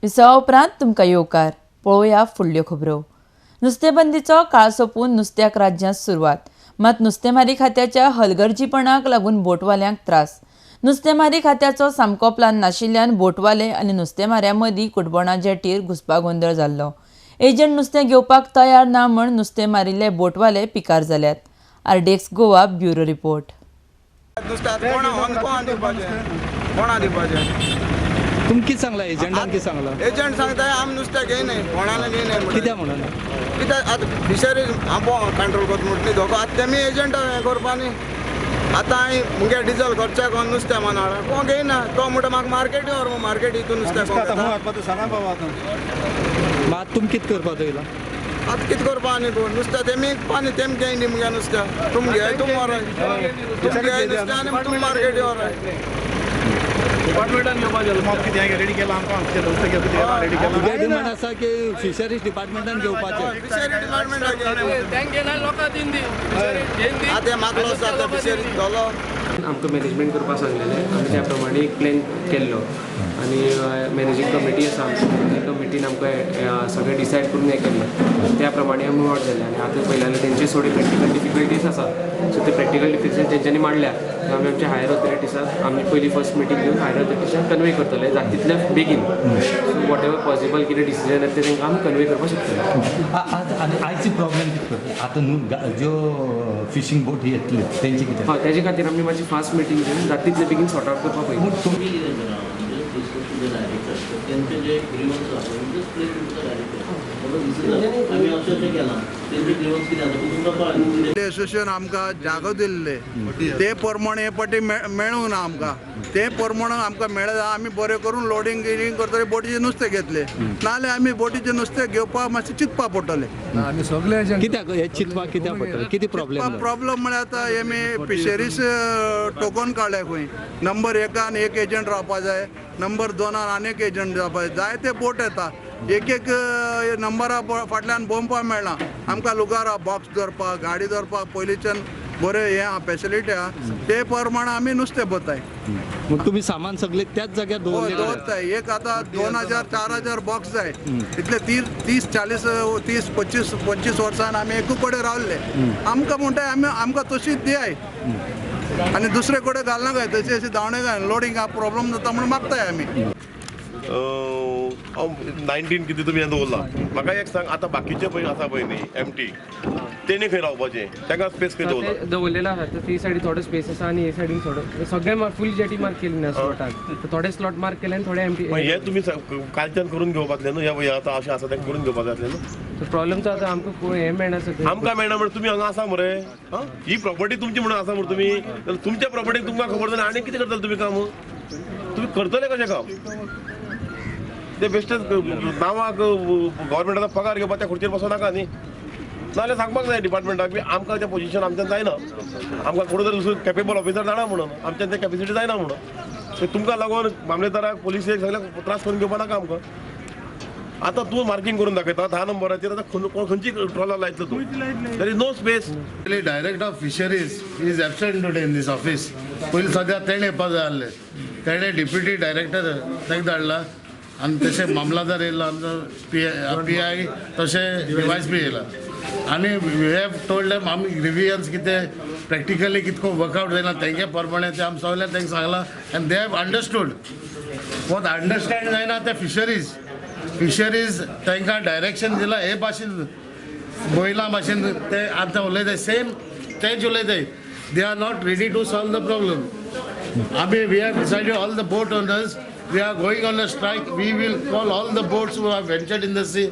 विसवा उपरांत तुमकां येवकार. पळोवया फुडल्यो खबरो. नुस्तेबंदीचो काळ सोंपून नुस्त्याक राज्यांत सुरवात. मात नुस्तेमारी खात्याच्या हलगर्जीपणाक लागून बोटवाल्यांक त्रास. नुस्तेमारी खात्याचो सामको प्लान नाशिल्ल्यान बोटवाले आनी नुस्तेमाऱ्यां मदीं कुटबणा जेटीर घुस्पागोंदळ जाल्लो. एजंट नुस्तें घेवपाक तयार ना म्हूण नुस्तें मारिल्ले बोटवाले पिकार जाल्यात. RDX Goa, bureau report. नुस्तें आतां कोणा कोणा दिवपाचें, कोणा दिवपाचें? तुमी कितें सांगला एजंटान? कितें सांगला? एजंट सांगता, आमी नुस्तें घेयनाय, कोणाले घेयनाय म्हणून. कित्याक म्हणून? कित्याक आतां फिशरीज हांव कंट्रोल करता म्हणटा न्ही धोको. आतां तेमी एजंट हें करपा न्ही. आतां हांवें मुगे डिजल खर्चाक कोण नुस्तें मानाळ कोण घेयना. तो म्हणटा, म्हाका मार्केटी व्हर. मार्केट हितून नुस्तें कोण घेता? सांगा बाबा आतां. मात तुमी कितें करपाक येयला? आतां कितें करपा आनी तूं? नुस्तें तेमी पानी तेम घेयनी मुगे नुस्तें. तुम घेय, तुम व्हराय, तुम घेय नुस्तें आनी तुम मार्केटी व्हराय. डिपार्टमेंटान घेवपाचें कितें रेडी केलां आमकां? नुस्तें घेवपाक रेडी केलां. तुगे डिमांड आसा की फिशरीज डिपार्टमेंटान घेवपाचें. फिशरी डिपार्टमेंटाक. तेंगे ना लोकां दिवन दी, घेवन दी. आतां म्हाका लॉस जाता फिशरी धोलो. आमकां मॅनेजमेंट करपाक सांगलेलें. आमी त्या प्रमाणे एक प्लॅन केल्लो आनी मॅनेजींग कमिटी आसा आमची. त्या कमिटीन आमकां सगळें डिसायड करून हें केल्लें. त्या प्रमाणे आमी वट जाले आनी आतां पळयलें जाल्यार तेंचे थोडी प्रॅक्टिकल डिफिकल्टीज आसा. सो ते प्रॅक्टिकल डिफिकल्टीज तेंच्यांनी मांडल्या. त्यो आमी आमच्या हायर ऑथॉरिटीसाक, आमी पयलीं फर्स्ट मिटींग घेवन हायर ऑथॉरिटीसाक कन्वे करतले जाता तितले बेगीन. सो what ever possible कितें डिसिजन आसा ते तांकां आमी कन्वे करपाक शकतले. आज आनी आयची प्रॉब्लेम कितें आतां न्हू, ज्यो फिशींग बोट येतल्यो तेंचे कितें? हय, तेजे खातीर आमी मातशी फास्ट मिटींग घेवन जाता तितले बेगीन सॉर्ट आवट करपाक पळयतले. पूण तुमी डायरेक्टर तेंचे जे ग्रिवन्स आसा, just play to the director, आमी अशें अशें केलां, तेंचे ग्रिवन्स कितें आसा तुमकां कळ्ळें. एसोसिएशन आमकां जागो दिल्ले ते प्रमाणे हे पाटी मेळूंक ना आमकां. ते प्रमाणे आमकां मेळ्ळें जाल्यार आमी बरें करून लोडींग गिडींग करतले, बोटीचें नुस्तें घेतले. नाजाल्यार आमी बोटीचें नुस्तें घेवपाक मातशें चिंतपा पडटलें. आमी सगळे एजंट. कित्याक हे चिंतपाक कित्याक पडटलें? कितें प्रॉब्लेम? प्रॉब्लम म्हळ्यार आतां हेमी फिशरीज टोकन काडल्या खंय. नंबर एकान एक एजंट रावपा जाय, नंबर दोनान आनी एक एजंट जावपा जाय. जायते बोट येता, एक एक नंबरा फाटल्यान भोंवपा मेळना आमकां. लुगारा बॉक्स दवरपाक, गाडी दवरपाक पयलींच्यान बरें हें आहा, फेसिलिटी आहा. ते प्रमाणे आमी नुस्तें भरताय. मग तुमी सामान सगळे त्याच जाग्यार हय. दवरले? दवरताय. एक आतां 2000 4000 बॉक्स जाय. इतले 30 40 30 25 25 वर्सान आमी एकू कडेन रावले. आमकां म्हणटाय आमी, आमकां तशीच दियाय आनी दुसरे कडेन घालनाकाय. तशी अशी धांवणे घाल लोडींग प्रॉब्लम जाता म्हणून मागताय आमी. हांव 19 कितें तुमी हें दवरला. म्हाका एक सांग, आतां बाकीचे पळय आसा पळय न्ही एमटी, तेणी खंय रावपाचें? तांकां स्पेस खंय दवरला? ते दवरलेलो आसा. तर ती सायडीन थोडो स्पेस आसा आनी हे सायडीन थोडो. सगळे फूल जेटी मार्क केली ना स्लॉटान. थोडे स्लॉट मार्क केले आनी थोडे एमटी. पण हे तुमी कालच्यान करून घेवपातले न्हू. हे आतां अशें आसा तें करून घेवपाक जातलें न्हू. प्रॉब्लम आतां आमकां हें मेळना सगळें. आमकां मेळना म्हणून तुमी हांगा आसा मरे. आं, ही प्रॉपर्टी तुमची म्हणून आसा मरे तुमी. जाल्यार तुमच्या प्रॉपर्टीक तुमकां खबर जाल्यार आनी कितें करतले तुमी काम? तुमी करतले कशें काम ते? बेश्टेच नांवाक गव्हर्मेंटाचो पगार घेवपाक त्या खुर्चेर बसो नाका न्ही. नाजाल्यार सांगपाक जाय डिपार्टमेंटाक बी, आमकां तें पोजिशन आमच्यान जायना, आमकां कोण तरी दुसरो कॅपेबल ऑफिसर जाणा म्हणून, आमच्यान ते कॅपेसिटी जायना म्हणून. ते तुमकां लागून मामलेदाराक, पोलिसेक सगळ्यांक त्रास करून घेवपा नाका आमकां. आतां तूं मार्कींग करून दाखयता 10 नंबराचेर. आतां खंयची ट्रॉलर लायतलो तूं? There is no space. Director of Fisheries is absent today in this office. पयलीं सद्या तेणें येवपा जाय आहलें. तेणें डिप्युटी डायरेक्टर ताका धाडला आनी तशें मामलादार येयलो आमचो, पी I, तशें डिवायस बी येयला आनी we have told them आमी ग्रिवियन्स कितें, प्रॅक्टिकली कितको वर्कआउट जायना तेंगे प्रमाणे तें आमी सगळें तांकां सांगलां आनी they have understood. What understand जायना ते फिशरीज तांकां डायरेक्शन दिलां हे भाशेन, बैलां भाशेन ते आतां उलयताय, सेम तेच उलयताय. They are not ready to solve the problem. आमी we have decided, all the boat owners, we are going on a strike. We will call all the boats who have ventured in the sea.